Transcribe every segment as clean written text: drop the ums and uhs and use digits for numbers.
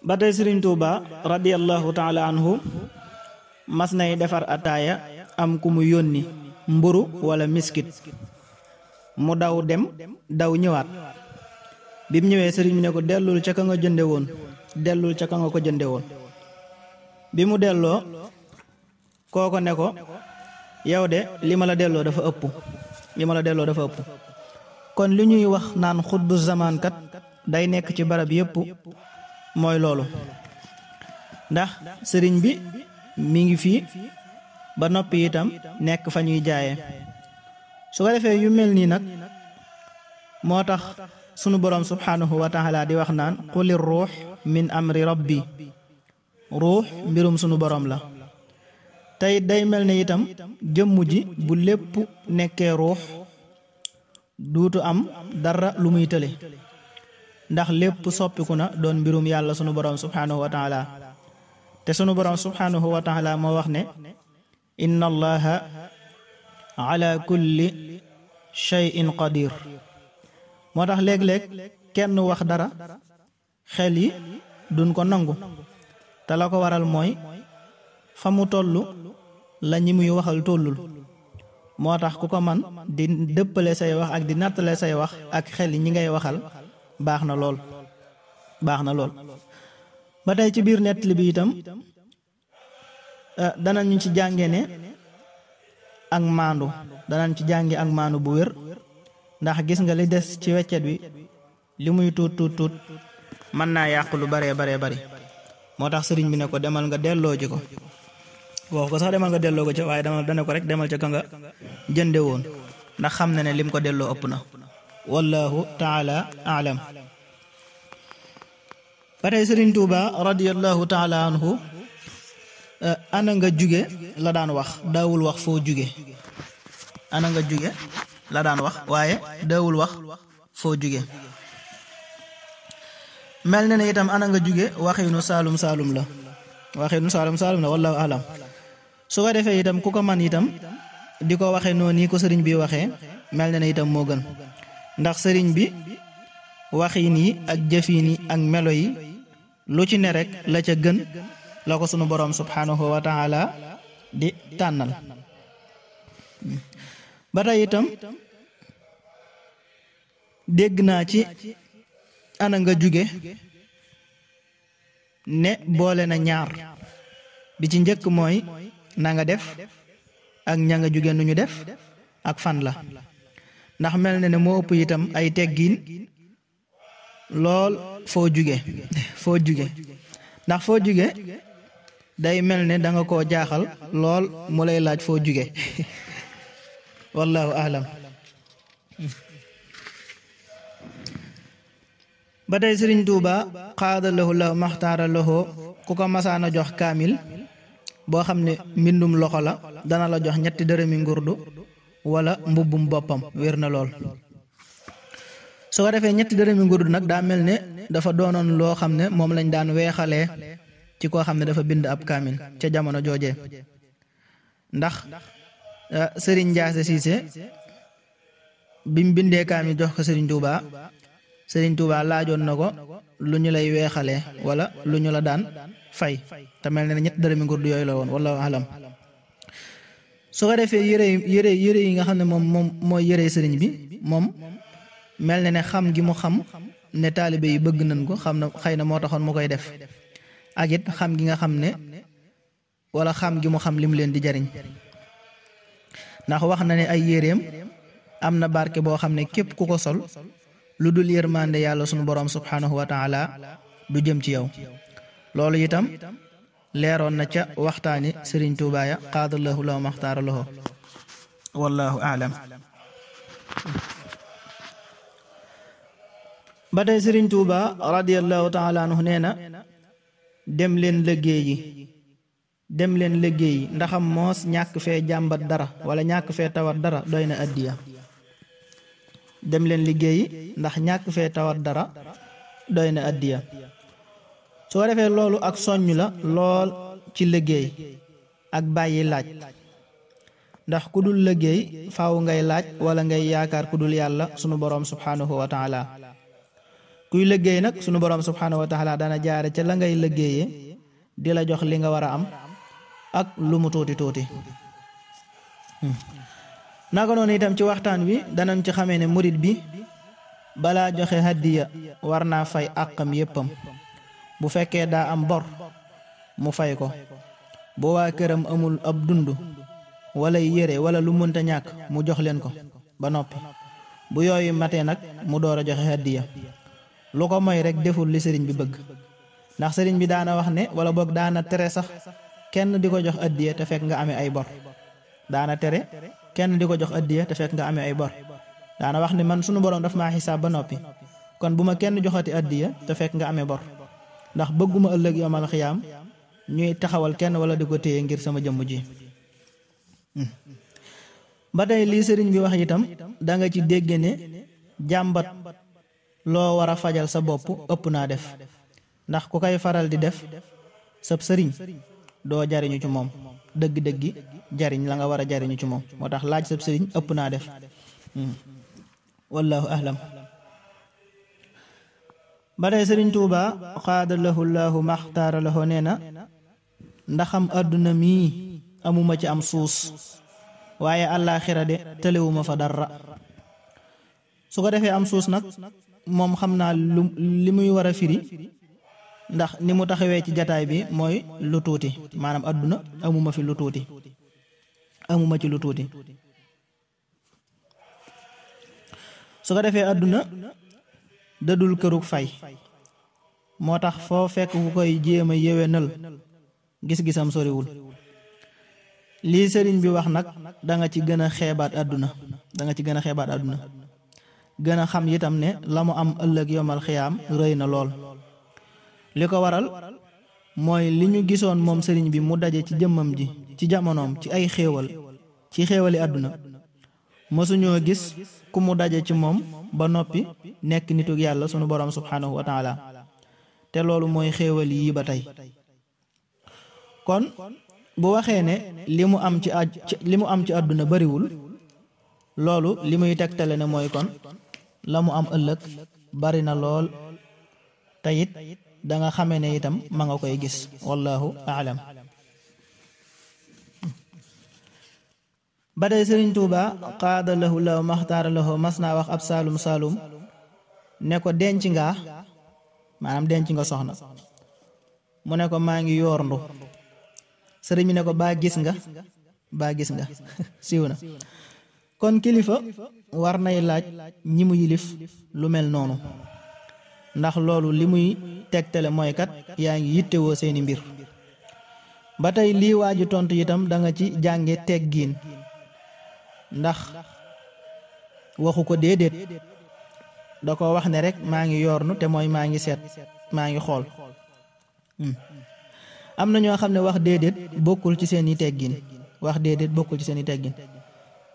ba tey Sëriñ Tuuba radiyallahu taala anhu mas nay defar ataaya am ku mu yónni mburu wala miskit mu daw dem daw ñëwaat bi mu ñëwee sëriñ bi ne ko dellul ca ka nga jënde woon dellul ca ka nga ko jënde woon bi mu delloo kooko ne ko yow de li ma la delloo dafa ëpp kon li ñuy wax naan xutbu zamaan kat day nekk ci barab yépp mooy loolu ndax sëriñ bi mi ngi fii ba noppi itam nekk fa ñuy jaayee su ko defee yu mel nii nag moo tax sunu boroom subhanahu wa taala di wax naan qulir ruux min amri rabbi ruux mbirum sunu boroom la tey day mel ne itam jëmm ji bu lépp nekkee ruux duutu am dara lu muy tële ndax lépp soppiku na doon mbirum yàlla sunu boroom subhanahu wa taala te sunu boroom subhanahu wa taala moo wax ne inna allaha ala kulli shay'in qadir moo tax léeg-léeg kenn wax dara xel yi duñ ko nangu te la ko waral mooy fa mu tollu la ñi muy waxal tollul moo tax ku ko man di dëppale say wax ak di nattale say wax ak xel yi ñi ngay waxal baax na lool ba tey ci biir nettali bi itam danañu ci jànge ne ak maandu danañ ci jànge ak maandu bu wér ndax gis nga li des ci weccet wi li muy tuut mën naa yàq lu baree bari moo tax sëriñ bi ne ko demal nga delloo ji ko wax ko sax demal nga delloo ko ca waaye dana ko rek demal ca ka nga jënde woon ndax xam na ne lim ko delloo ëpp na wallahu taala aalam ba tey sëriñ Tuuba radiyallahu taala anhu ana nga juge la daan wax daawul wax foo juge ana nga juge la daan wax waaye daawul wax foo juge mel na ne itam ana nga juge waxinu saalum la wallahu alam su ko defee itam ku ko man itam di ko waxe noonu ni ko sëriñ bi waxee mel na ne itam moo gën ndax sëriñ bi waxiin yi ak jëfiin yi ak melo yi lu ci ne rek la ca gën la ko sunu boroom subhanahu wa taala di tànnal ba tey itam dégg naa ci ana nga juge ne boole na ñaar bi ci njëkk mooy na nga def ak ña nga juge nu ñu def ak fan la ndax mel na ne moo ëpp itam ay teggiin lool foo juge ndax foo juge day mel ne danga koo jaaxal lool mu lay laaj foo juge wallahu a'lam ba tey sëriñ Tuuba xaada lahu la maxtaara lahu ku ko masaana jox kaamil boo xam ne mbindum loxo la dana la jox 3 dërëmi ngurdu wala mbubbum boppam wér na lool su ko defee 3 dërëmi ngurdu nag daa mel ne dafa doonoon loo xam ne moom lañ daan weexalee ci koo xam ne dafa bind ab kaamil ca jamono joojee ndax sëriñ Njaase Siise bi mu bindee kaamil jox ko sëriñ Tuuba laajoon na ko lu ñu lay weexalee wala lu ñu la daan fay te mel ne 3 dërëmi ngurdu yooyu la woon wallahu alam su ko defee yére yi nga xam ne moom mooy yére sëriñ bi moom mel na ne xam gi mu xam ne taalibe yi bëgg nañ ko xam na xëy na moo taxoon mu koy def ak it xam gi nga xam ne wala xam gi mu xam lim leen di jariñ ndax wax na ne ay yéreem am na barke boo xam ne képp ku ko sol lu dul yërmande yàlla sunu boroom subhanahu wa taala du jëm ci yow loolu itam leeroon na ca waxtaani sëriñ Tuuba ya qaadallahu law maxtaara lahu wallahu a'lam ba tey sëriñ Tuuba radiyallahu taala anhu nee na dem leen liggéeyi ndaxam moos ñàkk fee jàmbat dara wala ñàkk fee tawat dara doy na addiya dem leen liggéeyi ndax ñàkk fee tawat dara doy na addiya soo defee loolu ak soññ la lool ci liggéey ak bàyyi laaj ndax ku dul liggéey faaw ngay laaj wala ngay yaakaar ku dul yàlla sunu boroom subhanahu wa taala kuy liggéey nag sunu borom subhanahu wa taala dana jaare ca la ngay liggéeyee di la jox li nga war a am ak lu mu tuuti tuuti. naka noonu itam ci waxtaan wi danañ ci xamee ne murit bi balaa joxe hadiya war naa fay àqam yéppam. bu fekkee daa am bor mu fay ko, bu waa këram amul ab dund wala yére wala lu mënta ñàkk mu jox leen ko ba noppi. bu yooyu matee nag mu door a joxe hadiya. lu ko moy rek deful li sëriñ bi bëgg, ndax sëriñ bi daana wax ne wala boog daana tere sax kenn di ko jox hadiya te fekk nga amee ay bor. daana tere kenn di ko jox hadiya te fekk nga amee ay bor. daana wax ne man sunu borom daf maa xisaab ba noppi, kon bu ma kenn joxati hadiya te fekk nga amee bor, ndax bëgguma ëllëg yomal xiyaam ñuy taxawal kenn wala di ko téye ngir sama jëmm ji. ba tey lii sëriñ bi wax itam da nga ci dégg ne jàmbat loo war a fajal sa bopp ëpp naa def, ndax ku koy faral di def sab sëriñ doo jariñu ci moom dëgg-dëggi jariñ la nga war a jariñu ci moom. moo tax laaj sab sëriñ ëpp naa def. wallahu ahlam. ba tey sëriñ Tuuba xaada lahu llahu maxtaara lahu nee na ndaxam àdduna mii amuma ci am suus, waaye àllaaxira de tëlewuma fa dara. su ko defee am suus nag moom xam naa li muy war a firi, ndax ni mu taxawee ci jataay bi mooy lu tuuti, maanaam àdduna amuma fi lu tuuti, amuma ci lu tuuti. su ko defee àdduna dadul kërug fay, moo tax foo fekk ku koy jéem a yéwénal gis-gisam soriwul. lii sëriñ bi wax nag da nga ci gën a xeebaat àdduna, gën a xam itam ne la mu am ëllëg yomal xiyaam rëy na lool. li ko waral mooy li ñu gisoon moom sëriñ bi mu daje ci jëmmam ji ci jamonoom ci ay xéewal, ci xéewali àdduna. mësuñoo gis ku mu daje ci moom ba noppi nekk nitug yàlla sunu borom subhanahu wa taala, te loolu mooy xéewal yii ba tey. kon bu waxee ne li mu am ci àdduna bariwul, loolu li muy tegtale ne mooy kon la mu am ëllëg bari na lool, te it da nga xamee ne itam ma nga koy gis. wallahu aalam. ba tey sëriñ Tuuba qaada lahu law maxtaara lahu mas naa wax ab saalum ne ko denc nga, maanaam denc nga soxna. mu ne ko maa ngi yoorndu. sëriñ bi ne ko baa gis nga siiw na. kon kilifa war nay laaj ñi mu yilif lu mel noonu, ndax loolu li muy tegtale mooy kat yaa ngi yittewoo seeni mbir. ba tey lii waaju tontu itam da nga ci jànge teggiin, ndax waxu ko déedéet, da ko wax ne rek maa ngi yoornu, te mooy maa ngi seet, maa ngi xool. am na ñoo xam ne wax déedéet bokkul ci seeni teggin,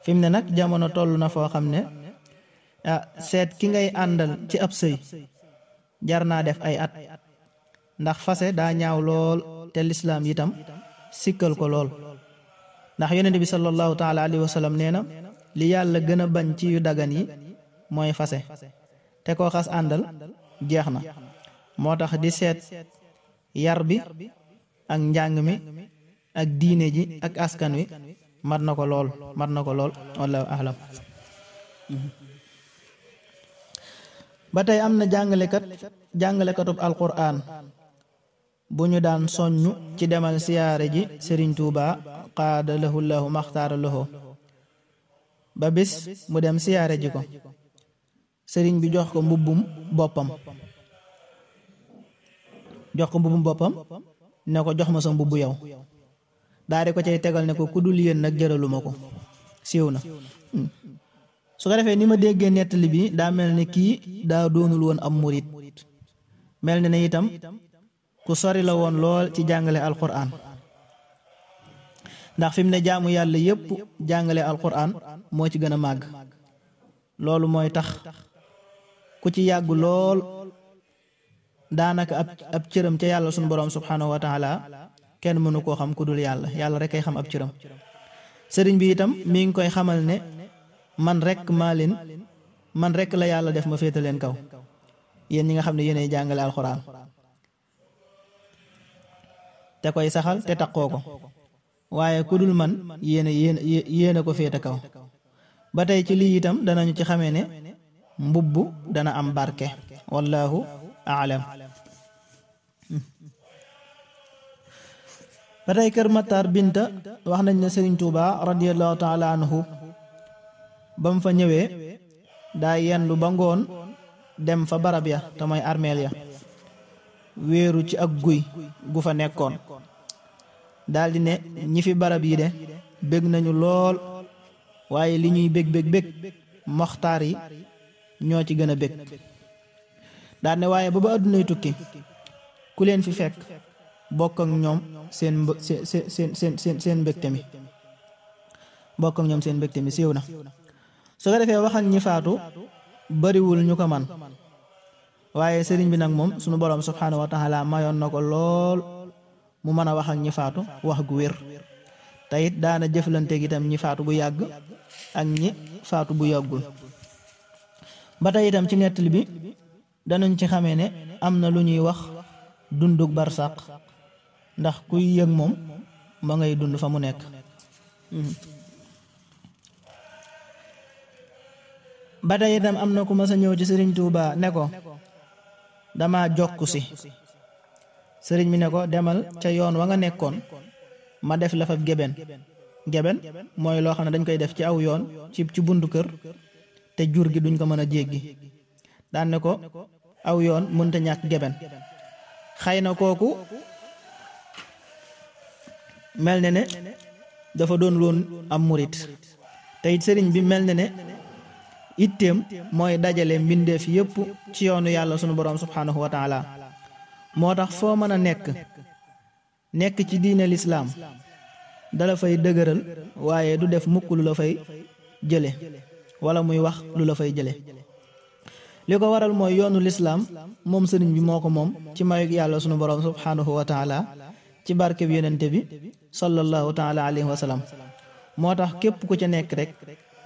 fi mu ne nag jamono toll na foo xam ne seet ki ngay àndal ci ab sëy jar naa def ay at, ndax fase daa ñaaw lool, te lislaam itam sikkal ko lool. ndax yonent bi sallallahu taala alayhi wa sallam nee na li yàlla gën a bañ ci yu dagan yi mooy fase, te koo xas àndal jeex na. moo tax di seet yar bi ak njàng mi ak diine ji ak askan wi mat na ko lool wallahu ahlam. ba tey am na jàngalekatub alquran bu ñu daan soññu ci demal siyaare ji sëriñ Tuuba qaada lahu llahu maxtaara lahu. ba bis mu dem siyaare ji ko, sëriñ bi jox ko mbubbum boppam ne ko jox ma sa mbubb yow. daal di ko cay tegal ne ko ku dul yéen nag jëraluma ko. siiw na. su ko defee ni ma déggee nettali bi daa mel ne kii daa doonul woon am murit, mel ne itam ku sori la woon lool ci jàngale alquran, ndax fi mu ne jaamu yàlla yépp jàngale alquran moo ci gën a màgg. loolu mooy tax ku ci yàgg lool daanaka ab cëram ca yàlla sunu borom subhanahu wa taala kenn mënu koo xam ku dul yàlla rek ay xam ab cëram. sëriñ bi itam mi ngi koy xamal ne man rek la yàlla def ma féete leen kaw, yéen ñi nga xam ne yéenay jàngale alxuraan te koy saxal te taqoo ko waaye ku dul man yéena ko féete kaw. ba tey ci lii itam danañu ci xamee ne mbubb dana am barke wallahu aalam. ba tey kër Matar Binta wax nañ ne Sëriñ Tuuba radiyallahu taala anhu ba mu fa ñëwee daa yendu ba ngoon dem fa barab ya te mooy armeel ya wéeru ci ak guy gu fa nekkoon daldi ne ñi fi barab yi de bég nañu lool waaye li ñuy bég moxtaar yi ñoo ci gën a bég. daal ne waaye ba àddunay tukki ku leen fi fekk bokk ak ñoom seen mbégte mi bokk ak ñoom seen mbégte mi siiw na. su ko defee wax ak ñi faatu bariwul ñu ko man waaye sëriñ bi nag moom sunu boroom subhaanahu wa taala mayoon na ko lool mu mën a wax ak ñi faatu wax gu wér te it daana jëflante gi itam ñi faatu bu yàgg ak ñi faatu bu yàggul. ba tey itam ci nettali bi danañ ci xamee ne am na lu ñuy wax dundug barsàq ndax kuy yëg moom ba ngay dund fa mu nekk. ba tey itam am na ku mas a ñëw ci sëriñ Tuuba ne ko dama jokku si sëriñ bi ne ko demal ca yoon wa nga nekkoon ma def la fa geben mooy loo xam ne dañ koy def ci aw yoon ci buntu kër te jur gi duñ ko mën a jéggi daan ne ko aw yoon mënta ñàkk geben. xëy na kooku mel ne dafa doon woon am murit te it sëriñ bi mel ne itteem mooy dajale mbindeef yépp ci yoonu yàlla sunu boroom subhaanahu wa taala moo tax foo mën a nekk ci diine lislaam dala fay dëgëral waaye du def mukk lu la fay jële wala muy wax lu la fay jële. li ko waral mooy yoonu lislaam moom sëriñ bi moo ko moom ci mayug yàlla sunu boroom subhaanahu wa taala ci barkeb yonente bi sallallahu taala alayhi wa sallam moo tax képp ku ca nekk rek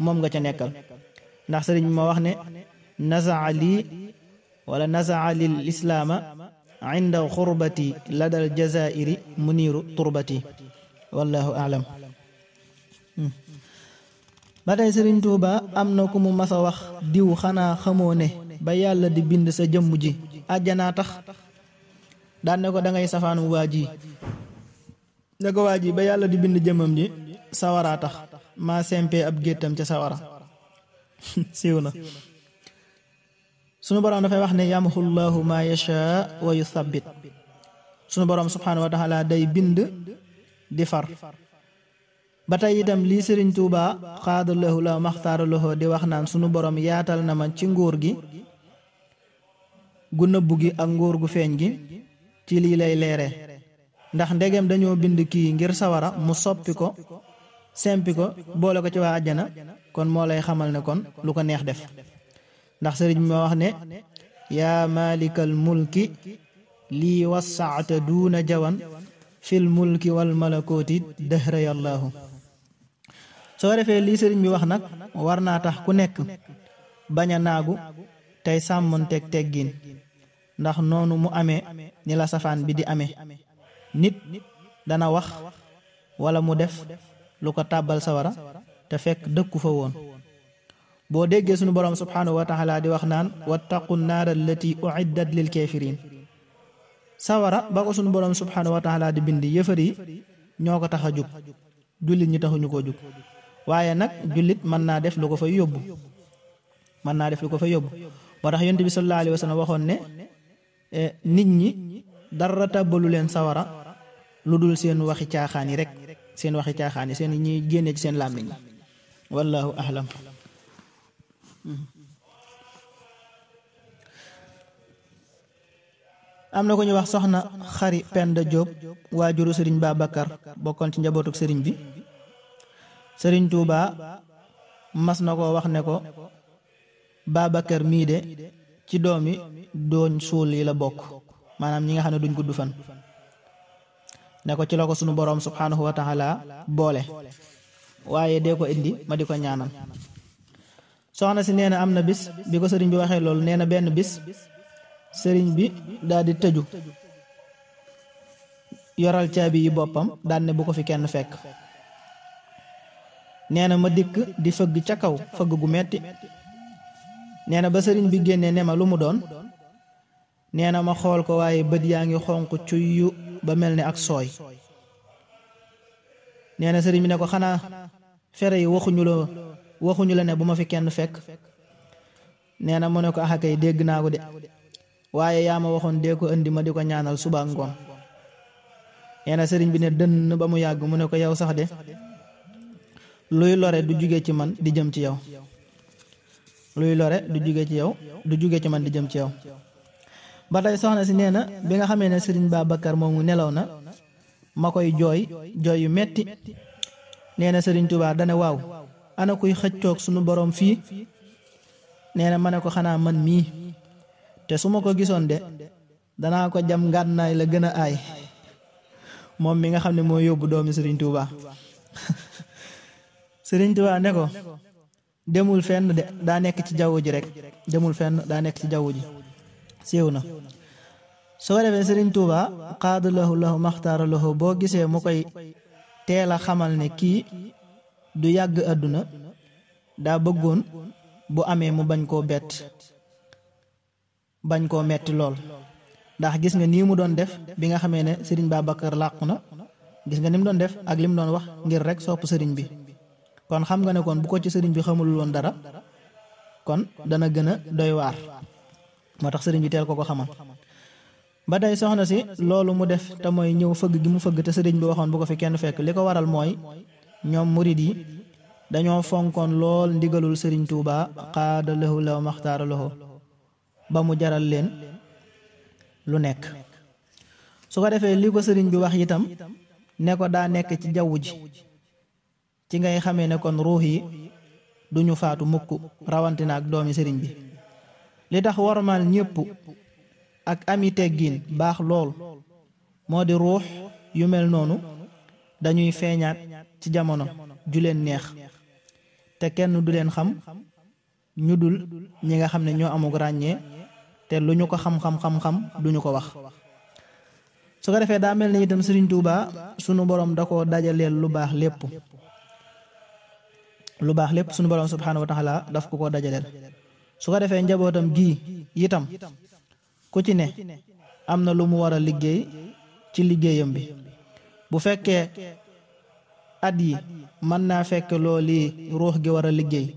moom nga ca nekkal ndax sëriñ bi ma wax ne nazaa lil islaama inda xurbati ladal jazairi muniiru turbati wallahu aalam. ba tey sëriñ Tuuba am na ku mu mas a wax diw xanaa xamoo ne ba yàlla di bind sa jëmm ji àjjanaa tax daan ne ko dangay safaanu waa ji ne ko waa ji ba yàlla di bind jëmmam ji sawaraa tax maa sempee ab géttam ca sawara siiw na. sunu boroom dafay wax ne yamhu llahu ma yashaa wa yuthabbit sunu boroom subhaanahu wa taala day bind di far. ba tey itam lii sëriñ Tuuba xaadalahu la maxtaaralahu di wax naan sunu boroom yaatal na ma ci nguur gi gu nëbbu gi ak nguur gu feeñ gi ci lii lay leere ndax ndegem dañoo bind kii ngir sawara mu soppi ko sempi ko boole ko ci waa àjjana kon moo lay xamal ne kon lu ko neex def ndax sëriñ bi ma wax ne yaa maalikal mulki lii wasaata duuna jawan fil mulki wal malakooti dëhra yallaahu. soo defee lii sëriñ bi wax nag war naa tax ku nekk bañ a naagu tey sàmmonteeg teggiin ndax noonu mu amee ni la safaan bi di amee nit dana wax wala mu def lu ko tàbbal sawara te fekk dëkku fa woon. boo déggee sunu boroom subhaanahu wa taala di wax naan wattaqu naara allati uiddat lil kaafiriin sawara ba ko sunu boroom subhaanahu wa taala di bind yëfar yi ñoo ko tax a jug jullit ñi taxuñu koo jug waaye nag jullit mën naa def lu ko fay yóbbu moo tax yonent bi sallallahu alayhi wa sallam waxoon ne nit ñi dara tàbbalu leen sawara lu dul seen waxi caaxaan yi rek seen waxi caaxaan yi seen ñuy génne ci seen làmmiñ wallahu ahlam. am na ko ñu wax soxna xari Penda Jóob waajuru sëriñ Babacar bokkoon ci njabootuk sëriñ bi sëriñ Tuuba mas na ko wax ne ko Babacar mii de ci doomi dooñ suul yi la bokk maanaam ñi nga xam ne duñ gudd fan ne ko ci la ko sunu boroom subhaanahu wa taala boole waaye dee ko indi ma di ko ñaanal. soxna si nee na am na bis bi ko sëriñ bi waxee loolu nee na benn bis sëriñ bi daal di tëju yoral caabi yi boppam daan ne bu ko fi kenn fekk. nee na ma dikk di fëgg ca kaw fëgg gu metti nee na ba sëriñ bi génnee ne ma lu mu doon nee na ma xool ko waaye bët yaa ngi xonq cuyyu ba mel ni ak sooy. nee na sëriñ bi ne ko xanaa fere yi waxuñu la ne bu ma fi kenn fekk. nee na mu ne ko axa kay dégg naa ko de waaye yaa ma waxoon dee ko indi ma di ko ñaanal suba ak ngoon. nee na sëriñ bi ne dënn ba mu yàgg mu ne ko yow sax de luy lore du jóge ci man di jëm ci yow. luy lore du jóge ci yow du jóge ci man di jëm ci yow. ba tey soxna si nee na bi nga xamee ne sëriñ Babacar moomu nelaw na ma koy jooy yu metti. nee na sëriñ Tuubaa dane waaw ana kuy xëccoog sunu borom fii. nee na ma ne ko xanaa man mii te su ma ko gisoon de danaa ko jam ngànnaay la gën a aay moom mi nga xam ne moo yóbbu doomi sëriñ Tuubaa. sëriñ Tuubaa ne ko demul fenn de daa nekk ci jaww ji rek demul fenn daa nekk ci jaww ji siiw na. soo defee sëriñ Tuubaa xaada lahu maxtaara lahu boo gisee mu koy teel a xamal ne kii du yàgg àdduna daa bëggoon bu amee mu bañ koo bett bañ koo metti lool. ndax gis nga nii mu doon def bi nga xamee ne sëriñ Babacar làqu na gis nga ni mu doon def ak li mu doon wax ngir rek sopp sëriñ bi. kon xam nga ne kon bu ko ci sëriñ bi xamul woon dara kon dana gën a doy waar. moo tax sëriñ bi teel ko xamal. ba tey soxna si loolu mu def te mooy ñëw fëgg gi mu fëgg te sëriñ bi waxoon bu ko fi kenn fekk li ko waral mooy ñoom murid yi dañoo fonkoon lool ndigalul sëriñ Tuubaa xaada lahu law maxtaara lahu ba mu jaral leen lu nekk. su ko defee li ko sëriñ bi wax itam ne ko daa nekk ci jaww ji ci ngay xamee ne kon ruux yi duñu faatu mukk rawantina ak doomi sëriñ bi. li tax warmal ñépp ak ami teggiin baax lool moo di ruux yu mel noonu dañuy feeñaat ci jamono ju leen neex te kenn du leen xam ñu dul ñi nga xam ne ñoo amug ràññee te lu ñu ko xam-xam duñu ko wax. su ko defee daa mel ni itam sëriñ Tuubaa sunu borom da koo dajaleel lu baax lépp sunu borom subhaanahu wa taala daf ko dajaleel. su ko defee njabootam gii itam ku ci ne am na lu mu war a liggéey ci liggéeyam bi. bu fekkee at yi mën naa fekk loolu ruux gi war a liggéey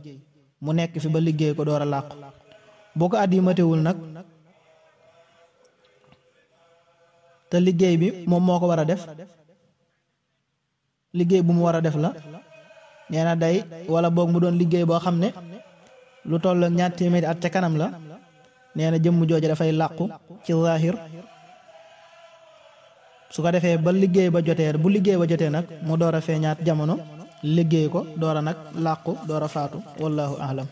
mu nekk fi ba liggéey ko door a làqu. boo ko at yi matewul nag te liggéey bi moom moo ko war a def liggéey bu mu war a def la nee na day wala boog mu doon liggéey boo xam ne lu toll ak 2 téeméeri at ca kanam la nee na jëmm jooju dafay làqu ci zaahir. su ko defee ba liggéey ba jotee nag mu door a feeñaat jamono liggéey ko door a nag làqu door a faatu wallahu a'lam.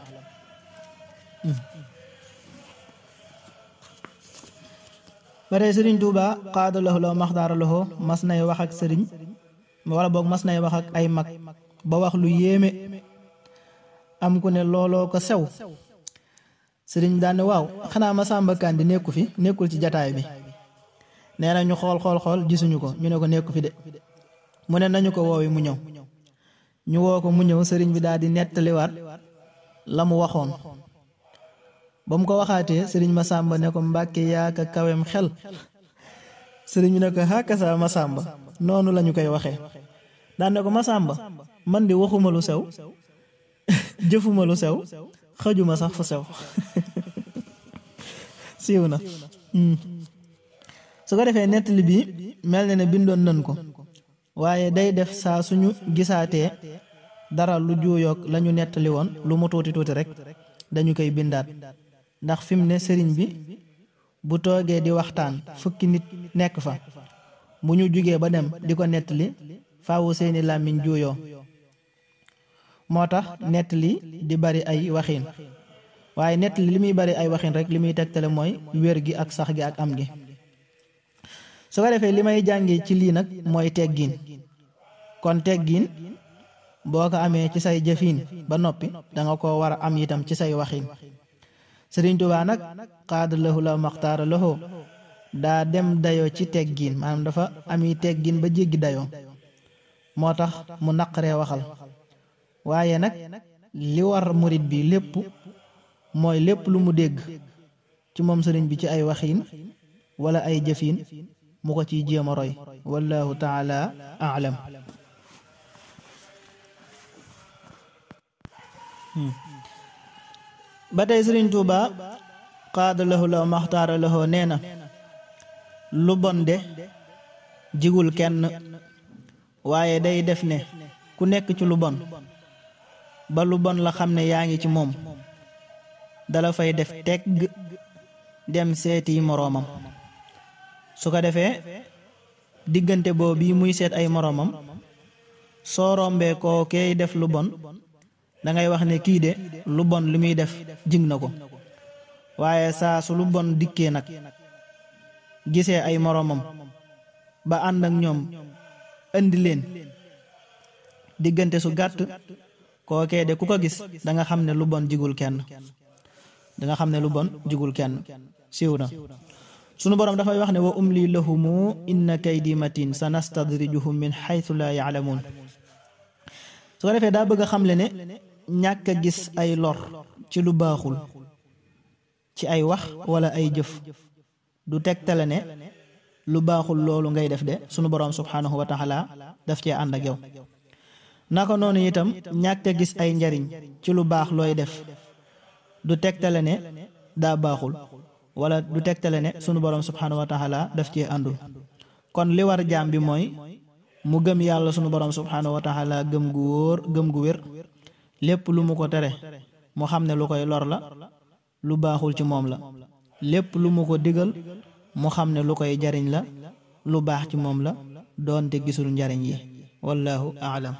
bare sëriñ Tuubaa xaada lahu law maxtaara lahu mas nay wax ak sëriñ wala boog mas nay wax ak ay mag ba wax lu yéeme am ku ne looloo ko sew. sëriñ daan ne waaw xanaa Masamba Kandi nekkul ci jataay bi. nee na ñu xool gisuñu ko ñu ne ko nekku fi de mu ne nañu ko woowi mu ñëw. ñu woo ko mu ñëw sëriñ bi daal di nettaliwaat la mu waxoon. ba mu ko waxaatee sëriñ Masamba ne ko Mbàkke yaa ka kawem xel. sëriñ bi ne ko hakasa Masamba noonu lañu koy waxee. daan ne ko Masamba man di waxuma lu sew jëfuma lu sew xëjuma sax fu sew. siiw na. su ko defee nettali bi mel na ne bindoon nañ ko waaye day def saa suñu gisaatee dara lu juuyoog lañu nettali woon lu mu tuuti rek dañu koy bindaat. ndax fi mu ne sëriñ bi bu toogee di waxtaan fukki nit nekk fa bu ñu jugee ba dem di ko nettali faawu seeni làmmiñ juuyoo. moo tax nettali di bari ay waxiin waaye nettali li muy bari ay waxiin rek li muy tegtale mooy wér gi ak sax gi ak am gi. su ko defee li may jàngee ci lii nag mooy teggiin. kon teggiin boo ko amee ci say jëfiin ba noppi danga ko war a am itam ci say waxiin. Sëriñ Tuubaa nag qaada lahu la maxtaara lahu daa dem dayoo ci teggiin maanaam dafa ami teggiin ba jéggi dayoo moo tax mu naqaree waxal waaye nag li war murit bi lépp mooy lépp lu mu dégg ci moom sëriñ bi ci ay waxiin wala ay jëfiin mu ko ciy jéem a roy wallahu taala aalam. ba tey Sëriñ Tuubaa qaada lahu la maxtaara lahu nee na lu bon de jigul kenn waaye day def ne ku nekk ci lu bon ba lu bon la xam ne yaa ngi ci moom dala fay def tegg dem seeti moroomam su ko defee diggante boobu bii muy seet ay moroomam soo rombee koo kay def lu bon dangay wax ne kii de lu bon li muy def jig na ko waaye saa su lu bon dikkee nag gisee ay moroomam ba ànd ak ñoom indi leen diggante su gàtt kookee de ku ko gis danga xam ne lu bon jigul kenn danga xam ne lu bon jigul kenn siiw na sunu boroom dafay wax ne wa umli lahumu inna kaydi matin sanastadrijuhum min haythu la ya'lamun su ko defee daa bëgg a xamle ne ñàkk a gis ay lor ci lu baaxul ci ay wax wala ay jëf du tegtale ne lu baaxul loolu ngay def de sunu boroom subhanahu wa taala daf cee ànd ak yow naka noonu itam ñàkk a gis ay njariñ ci lu baax looy def du tegtale ne daa baaxul wala du tegtale ne sunu boroom subhanahu wa taala daf cee àndul kon li war jaam bi mooy mu gëm yàlla sunu boroom subhanahu wa taala gëm gu wóor gëm gu wér lépp lu mu ko tere mu xam ne lu koy lor la lu baaxul ci moom la lépp lu mu ko digal mu xam ne lu koy jariñ la lu baax ci moom la doonte gisul njariñ yi wallahu a'lam.